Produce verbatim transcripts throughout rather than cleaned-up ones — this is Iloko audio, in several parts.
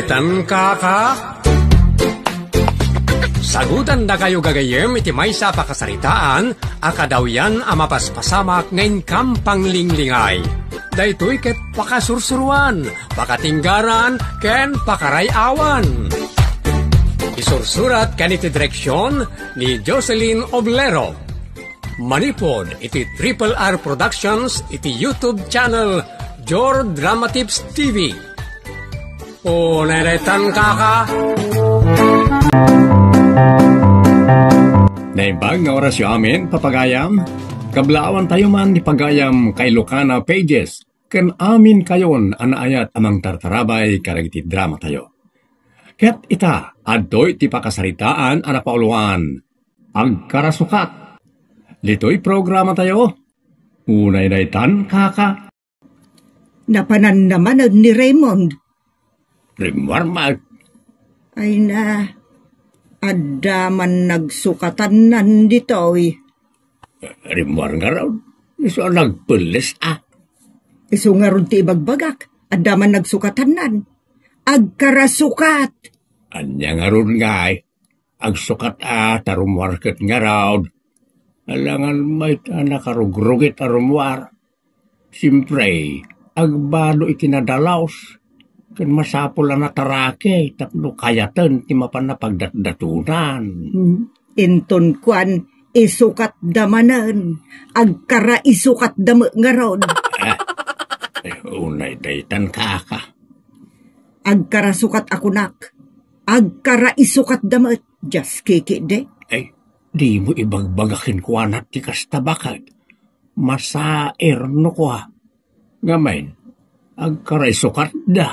Tan kaka? Sagutandakayo gagayyem iti maysa a pakasaritaan a kadawyan a mapaspasamak nga inkam panglinglingay. Daytoy ket pakasursuruan, pakatinggaran, ken pakaray-awan. Isursurat ken iti direksion ni Jocelyn Oblero. Manipud iti Triple R Productions iti YouTube channel Jor Drama Tips T V. O, nairetan kaka. Naimbag nga orasyo amin, papagayam. Kablaawan tayo man ni pagayam kay Lucana Pages, ken amin kayon a naayat a mangtartarabay kadagiti drama tayo. Ket ita, adtoy ti pakasaritaan a napauluan, Agkarasukat. Ditoy programa tayo, unay daytan, kaka. Napanan naman ni Raymond. Rimmuar met. Ay na, adda man nagsukatannan ditoy. Rimmuar ngarud. Isu a nagpelles, a. Isu ngarud ti ibagbagak, adda man nagsukatannan. Agkarasukat. Ania ngarud ngay? Agsukat a ta rummuar ket ngarud. Alangan met a nakarugrugit a rummuar. Siempre, agbado iti nadalus, ken masapul a nataraki tapno kayaten ti mapan a pagdatdatunan. Hmm. Inton kuan, isukatda manen, agkaraisukatda met ngarud. Ah, eh, unay daytan, kaka. Agkarasukat a kunak, agkaraisukatda met, dias kikidi. Ay, dimo ibagbaga kenkuana ti kasta, baket. Masaer no kua. Ngamin, agkaraisukatda.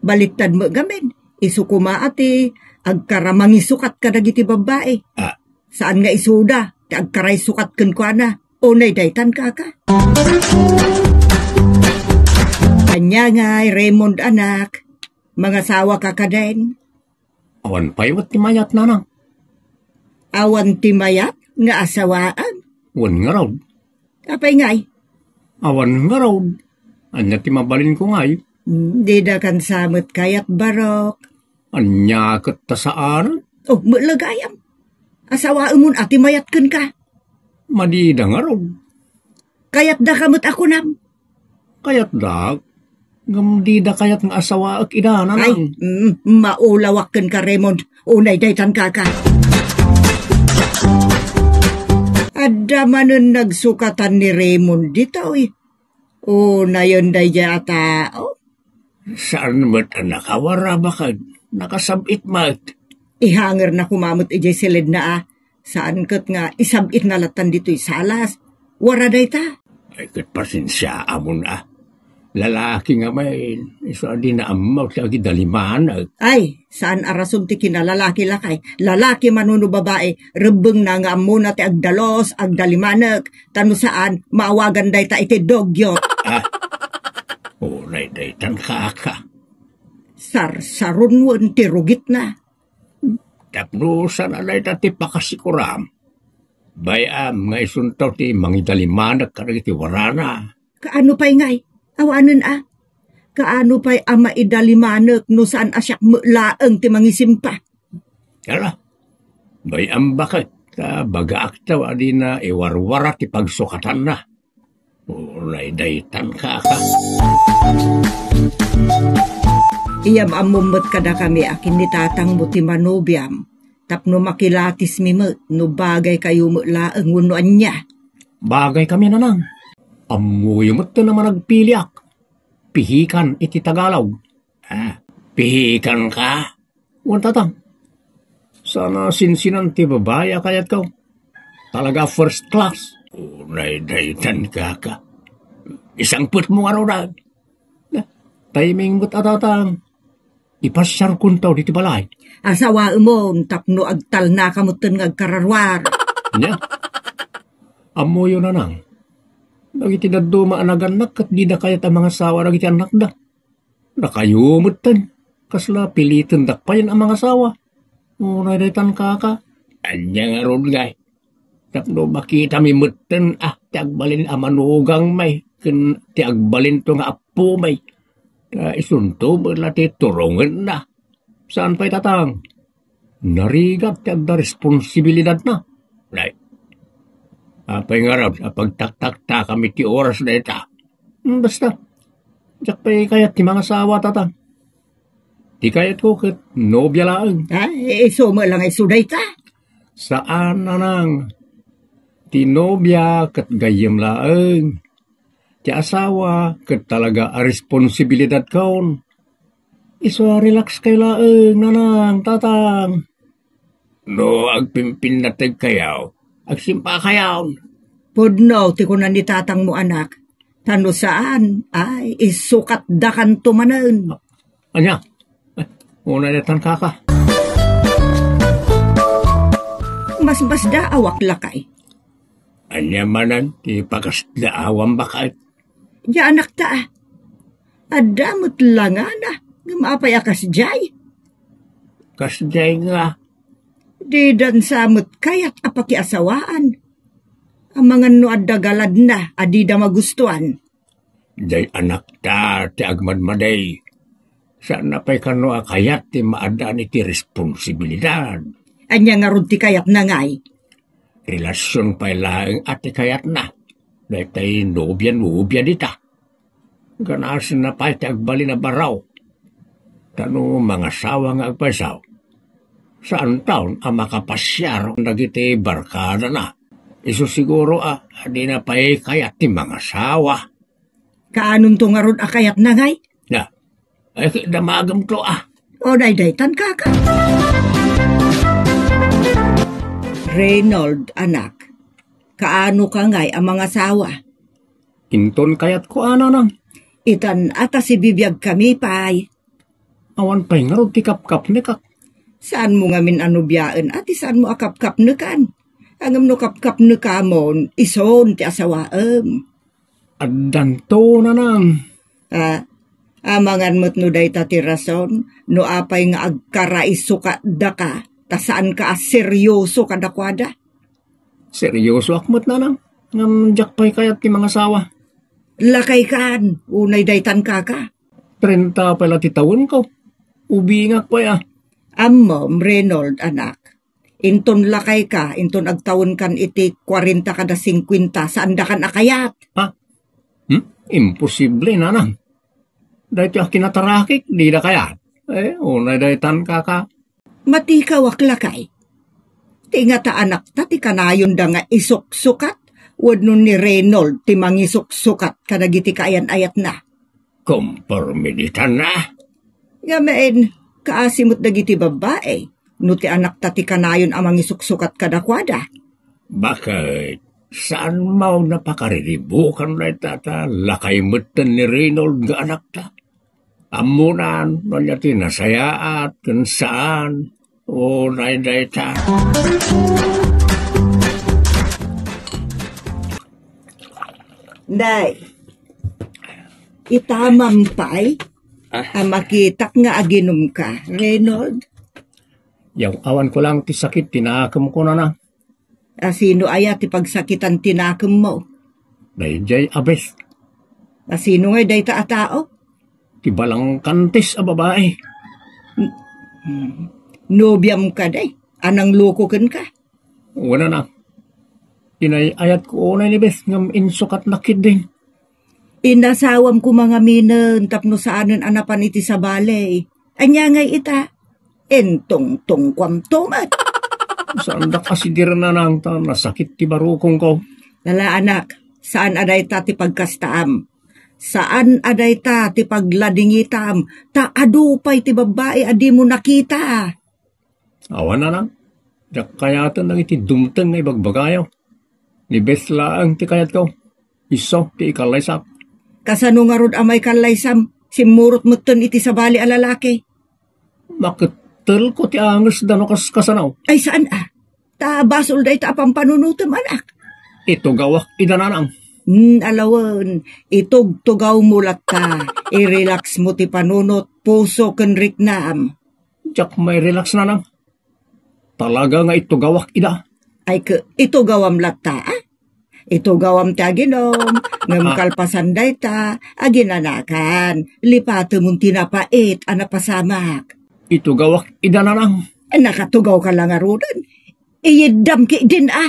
Baliktad met ngamin, isu koma a ti agkaramangisukat kadagiti babbai. Ah. Saan nga isuda ti agkaraisukat kenkuana. Unay daytan, kaka. Ania ngay, Raymond, anak? Mangasawaka kadin? Awan pay met ti mayat, nanang. Awan ti mayat nga asawaem? Wen ngarud. Apay ngay? Awan ngarud. Ania ti mabalinko ngay? Hmm, dida kansa met kayat, barok. Ania ket ta saan? Oh, met la gayam. Asawaemon a ti mayat kenka. Madida ngarud. Kayatdaka met a kunam. Kayatdak? Ngem dida kayat nga asawaek ida, nanang. Ay, mm, maulawak kenka, Raymond. Unay daytan, kaka. Adda manen nagsukatan ni Raymond ditoy. Unayen daydiay a tao. Saan met a nakawara, baket. Nakasab-it met. Ihangerna koma met idiay siledna a. Saan ket nga isab-itna lattan ditoy salas. Wara dayta. Ay, ket pasensiaamon a. Lalaki ngamin, isu a dina ammo ti agidalimanek. Ay, saan a rason ti kinalalaki, lakay. Lalaki manono babai, rebbengna nga ammona ti agdalus, agdalimanek. Ta no saan, maawagan dayta iti dugyot. Ah, unay daytan, kaka. Sarsaronwen ti rugitna. Tapno saan a dayta ti pakasikuram. Bay-am nga isunto ti mangidalimanek kadagiti warana. Kaano pay ngay? Awanen a. Kaano pay a maidalimanek no saan a siak met laeng ti mangisimpa? Ala, bay-am baket, ta bagaakto a dina iwarwara ti pagsukatanna. Unay daytan, kaka. Iyam ammom met kadakami a ken ni tatangmo ti manubiam, tapno makilatismi met no bagaykayo met laeng wenno ania. Bagaykami, nanang. Ammoyo met a managpiliak. Pihikan iti Tagalog. Ah, pihikan ka? Wen, tatang. Saan a sinsinan ti babai a kayatko. Talaga first class. Unay daytan, kaka. Isangpetmo ngarud. Na, timing met a, tatang. Ipasiarkonto ditoy balay. Asawaemon tapno agtalnaka metten nga agkararwar. Ania? Ammoyo, nanang. Dagiti dadduma a nagannak ket dida kayat a mangasawa dagiti annakda. Dakayo metten, kasla pilitendak payen a mangasawa? Unay daytan, kaka. Ania ngarud ngay? Tapno makitami metten a ti agbalin a manugangmi ken ti agbalinto nga appomi. Ta isunto met la ti turongenna. Saan pay, Tatang? Narigat ti adda responsibilidadna. Nay, apay ngarud a pagtaktaktakam iti oras dayta? Hmm, basta, diak pay kayat ti mangasawa, Tatang. Ti kayatko ket nobia laeng. Ay, isu met lang isu dayta. Saan, Nanang. Ti nobia ket gayyem laeng. Ti asawa ket talaga a responsibilidadkon. Isu a relax kay laeng, Nanang, Tatang. No agpimpinnategkayo, agsimpakayon. Pudno ti kuna ni tatangmo, anak. Ta no saan, ay, isukatdakanto manen. Ania? Ay, una daytan, kaka. Masmasdaawak, lakay. Ania manen ti pakasdaawam, baket? Ya, anakta, a. Adda met langana, ngem apay a kasdiay? Kasdiay nga. Didan sa met kayat a pakiasawaan. Amangan no adda galadna a dida magustuan. Jay anakta ti agmadmadi. Saan na pay kano a kayat ti maaddaan iti responsibilidad. Ania ngarud ti kayatna ngay? Relasyon pay laeng a ti kayatna. Daytay nobia-nobia dita. Ganasenna pay ti agbalin a baro. Ta no mangasawa nga agpayso, saanton a makapasiar dagiti barkadana. Isu siguro a, a dina pay kayat ti mangasawa. Kaanonto ngarud a kayatna ngay? Na, ay, damagemto a. O, daydaytan, kaka. Reynold, anak, kaano ka ngay a mangasawa? Inton kayatko a, Nanang. Itan a ta sibibiagkami pay. Awan pay ngarud ti kapkapnekak. Saanmo ngamin a nobiaen a ti saanmo a kapkapnekan? Ngem no kapkapnekamon, isun ti asawaem. Addanto, Nanang. A, amangan met no dayta ti rason no apay nga agkaraisukatdaka ta saanka a seryoso kadakuada. Seryosoak met, Nanang, ngem diak pay kayat ti mangasawa. Lakaykan, unay daytan, kaka. Trenta pay la ti tawenko. Ubingak pay a. Ammom, Reynold, anak. Inton lakayka, inton agtawenkan iti kuarenta kada singkuenta, saandakan a kayat. Ha? Hmm? Imposible, Nanang. Daytoy a kinatarakik, dida kayat. Eh, unay daytan, kaka. Matikawak, lakay. Ti ngata anakta ti kanayonda nga isuksukat, wenno ni Reynold ti mangisuksukat kadagiti kaayan-ayatna. Komporme ditan a. Ngamin, kaasi met dagiti babbai, no ti anakta ti kanayon a mangisuksukat kadakuada. Baket, saan maw napakariribukan dayta ta lakay metten ni Reynold nga anakta? Ammonan no ania ti nasayaat ken saan. Unay dayta. Nay, itamam pay? Ah? A makitak nga aginumka, Reynold? Yaw-awanko lang ti sakit ti nakemko, Nanang. A sino aya ti pagsakitan ti nakemmo? Daydiay a Beth. A sino ngay dayta a tao? Ti balangkantis a babai. Hmm. Nobiam kadi? A nangloko kenka? Wen, Nanang. Inay-ayatko unay ni Beth ngem insukatna ketdin. Inasawam koma ngaminen tapno saanen a napan iti sabali. Ania ngay ita? Intungtungkuamto met. Saandak a sidiren, Nanang, ta nasakit ti barukongko. Lala, anak, saan a dayta ti pagkastaam. Saan a dayta ti pagladingitam, ta adu pay ti babbai a dimo nakita. Awan, Nanang. Diak kayaten dagiti dumteng nga ibagbagayo. Ni Beth laeng ti kayatko. Isu ti ikallaysak. Kasano ngarud a maikallaysam? Simmurot metten iti sabali a lalaki. Makettelko ti angesda no kas-, kasano. Ay, saan a? Ta basol dayta a pampanunotem, anak. Itugawak ida, Nanang. Hmm, alawen, itugtugawmo latta. I-relax mo ti panunot, puso ken riknam. Diak mairelax, Nanang. Talaga nga itugawak ida. Ay, ke, itugawam latta, a? Itugawam ti aginom, ngem Ah. kalpasan dayta, aginanakan, lipatemon ti napait a napasamak. Itugawak ida, Nanang. Nakatugawka la ngaruden. Iyiddam ketdin, a.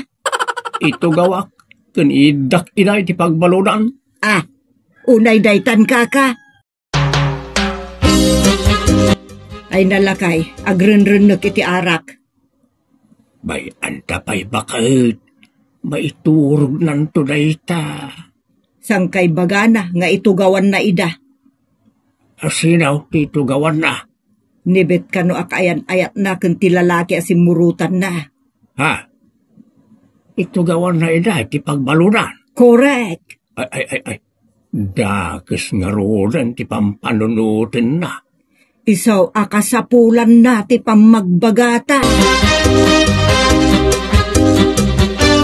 Itugawak, ken iyiddak ida iti pagbaludan. A, unay daytan, kaka. Ay na, lakay, agrenrennek iti arak. Bay-anta pay baket, maiturognanto dayta. Sangkay bagana nga itugawanna ida. Asino ti itugawanna? Ni Bet kano a kaayan-ayatna ken ti lalaki a simmurotanna. Ha? Itugawanna ida iti pagbaludan? Korek. Ay, ay, ay, ay. Dakes ngaruden ti pampanunotenna. Isu a kasapulanna ti pammagbagata.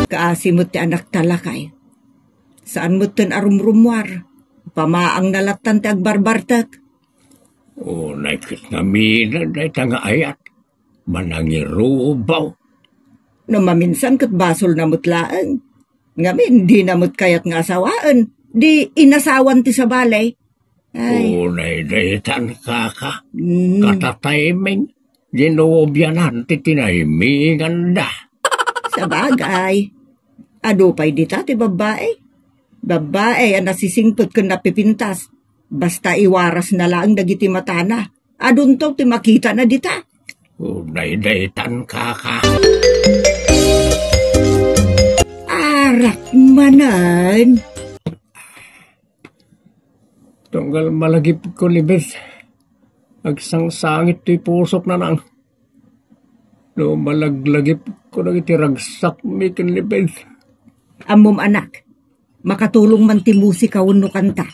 Kaasi met ti anakta, lakay. Saan metten a rumrummuar. Pamaangna lattan ti agbarbartek. Unay ket ngamin dayta nga ayat. Manangirubaw. No maminsan ket basolna met laeng. Ngamin, dina met kayat nga asawaen. Di inasawan ti sabali. Ay. Unay daytan, kaka. Mm. Katatiming, dinobianan ti tiniminganda. Sabagay. Adu pay dita ti babbai. Babbai a nasisingpet ken napipintas. Basta iwarasna laeng dagiti matana. Adunto ti makitana dita. Unay daytan, kaka. Arak manen. Tunggal malagipko ni Beth, agsangsangit toy pusok, Nanang. No malaglagipko dagiti ragsakmi ken ni Beth. Ammom, anak, makatulong man ti musika wenno kanta.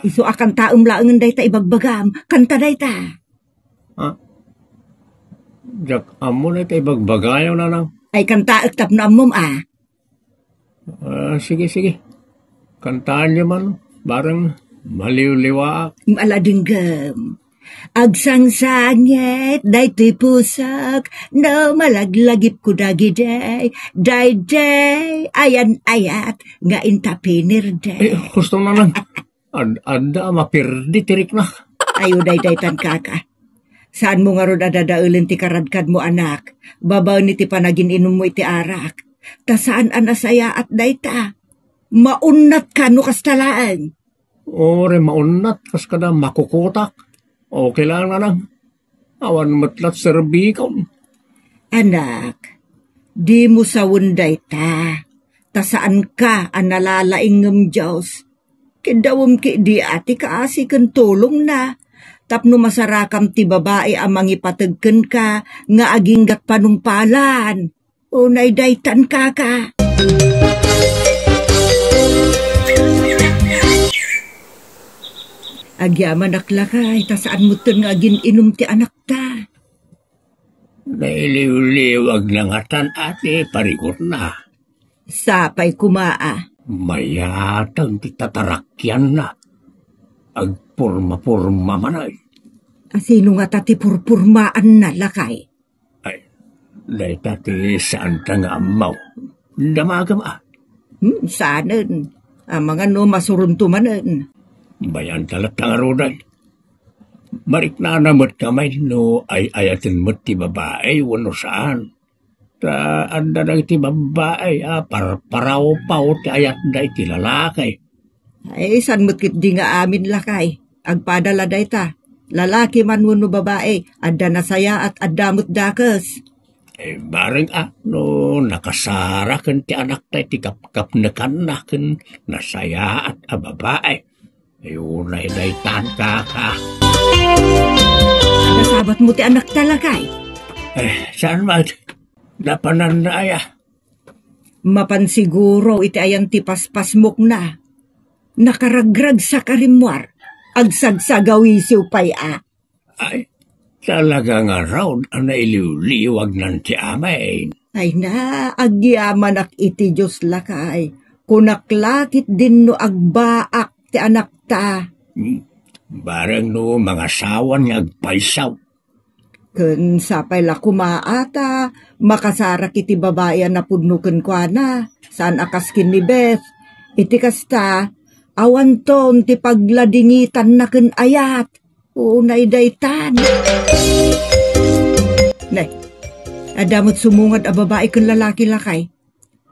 Isu a kantaem laengen dayta ibagbagam. Kanta dayta. Ha? Diak ammo dayta ibagbagayo, Nanang. Ay, kantaek tapno ammom, a. Ah, sige, sige. Kantaanyo man, bareng maliwliwaak. Ala, denggem. Agsangsangit daytoy pusok, no malaglagipko dagidi, daydi ayan-ayat nga inta pinirdi. Eh, husto, Nanang. Ad-, adda a mapirdi ti riknak. Ayo, daydiay tan, kaka. Saanmo ngarud a dadaelen ti karadkadmo, anak, babaen iti panagin-inummo iti arak. Ta saan a nasayaat dayta. Maunnat ka no kasta laeng. Uray maunnat kas kada makukutak. Okay lang, Nanang. Awan met la serbikon. Anak, dimo sawen dayta. Ta saanka a nalalaing ngem Dios. Kiddawem ketdi a ti kaasi ken tulongna. Tapno masarakam ti babai a mangipateg kenka nga aginggat panungpalan. Unay daytan, kaka. Agyamanak, lakay, ta saan metten nga agin-inum ti anakta. Nailiwliwag na ngatan a ti parikutna. Sapay koma a. Mayatag ti tatarakianna. Agpurma-purma manen. A, sino ngata ti purpurmaanna, lakay? Ay, dayta ti saanta nga ammo. Damagem a. Hmm, saanen. Amangan no masuronto manen. Bay-anta latta ngaruden. Mariknana met kami no ay-ayaten met ti babai wenno saan. Ta adda dagiti babbai a parparawpaw ti ayatda iti lalaki. Ay, saan met ketdi nga amin, lakay? Agpada la dayta. Lalaki man wenno babai, adda nasayaat, adda met dakes. Eh, bareng a, no nakasara ken ti anakta iti kapkapnekanna ken nasayaat a babai. Ay, unay daytan, kaka. Nasabatmo ti anakta, lakay? Eh, saan met? Napananna aya? Mapan siguro iti ayan ti paspasmokna. Nakaragragsak a rimmuar. Agsagsagawisiw pay a. Ay, talaga ngarud a nailiwliwagnan ti amin. Ay na, agyamanak iti Dios, lakay. Kunak la ketdin no agbaak ti anakta. Hmm, bareng no mangasawan nga agpaysaw. Ken sapay la koma a ta makasarak iti babai a napudno kenkuana, saan a kas ken ni Beth. Iti kasta, awanton ti pagladingitanna ken ayat. Unay daytan. Ne, adda met sumungad a babai ken lalaki, lakay.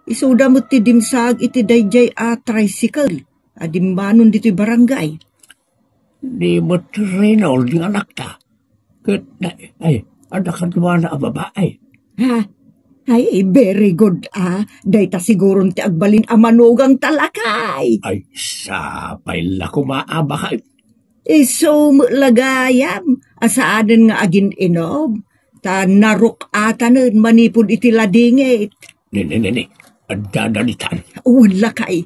Isuda met ti dimsaag iti daydiay a tricycle a dimmanon ditoy barangay. Ni met Reynold nga anakta. Ket, ay, adda kaduana a babai. Ha? Ay, very good, ah. Dayta siguron ti agbalin a manugang ta, lakay. Ay, sapay la koma a baket. Isu met la gayam, a saanen nga agin-inom. Ta naruk-atanen manipud iti ladingit. Ni, ni, ni, ni. Adda dalitan. Wen, lakay.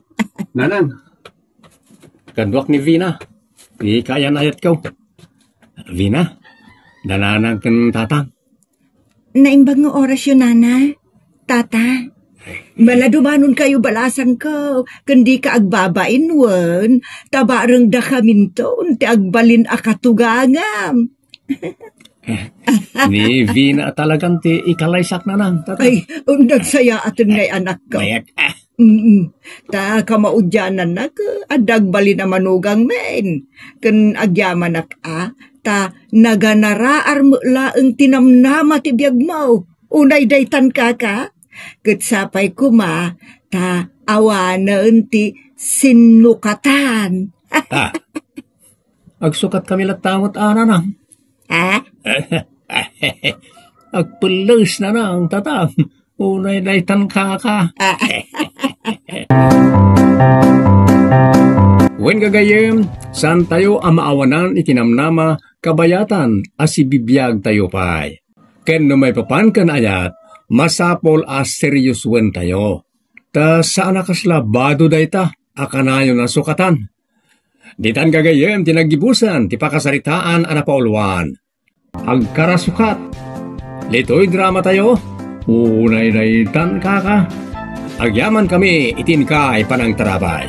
Nanang, kaduak ni Vina. Ti kaayan-ayatko. Vina, nanang ken tatang. Naimbag nga orasyo, nana. Tata. Mala dumanonkayo balasangko, ken dika agbabain wen, ta bareng dakaminton ti agbalin a katugangam. Ni Vina talagan ti ikalaysak, nanang, tata. Ay, undag sayaaten ngay anakko. Mayat, ah. Mm. Ta kamaudianannak, adda agbalin a manugang men. Ken agyamanak a, ta naganaraar met laeng ti namnama ti biagmo. Unay daytan, kaka. Ket sapay koma, ta awanen ti sinnukatan. Ah. Agsukat kami latta met, a, nanang. Ha? Agpelles, nanang, tatang. Unay daytan, kaka. Ah. Wen, gagayyem, saantayo a maawanan iti namnama kabayatan a sibibiagtayo pay. Ken no maipapan ken ayat, masapul a seriosoentayo. Ta saan a kasla bado dayta a kanayon a sukatan. Ditan gagayyem ti naggibusan ti pakasaritaan a napauluan. Agkarasukat! Ditoy dramatayo, unay daytan, kaka. Agyaman kami iti inkay panangtarabay.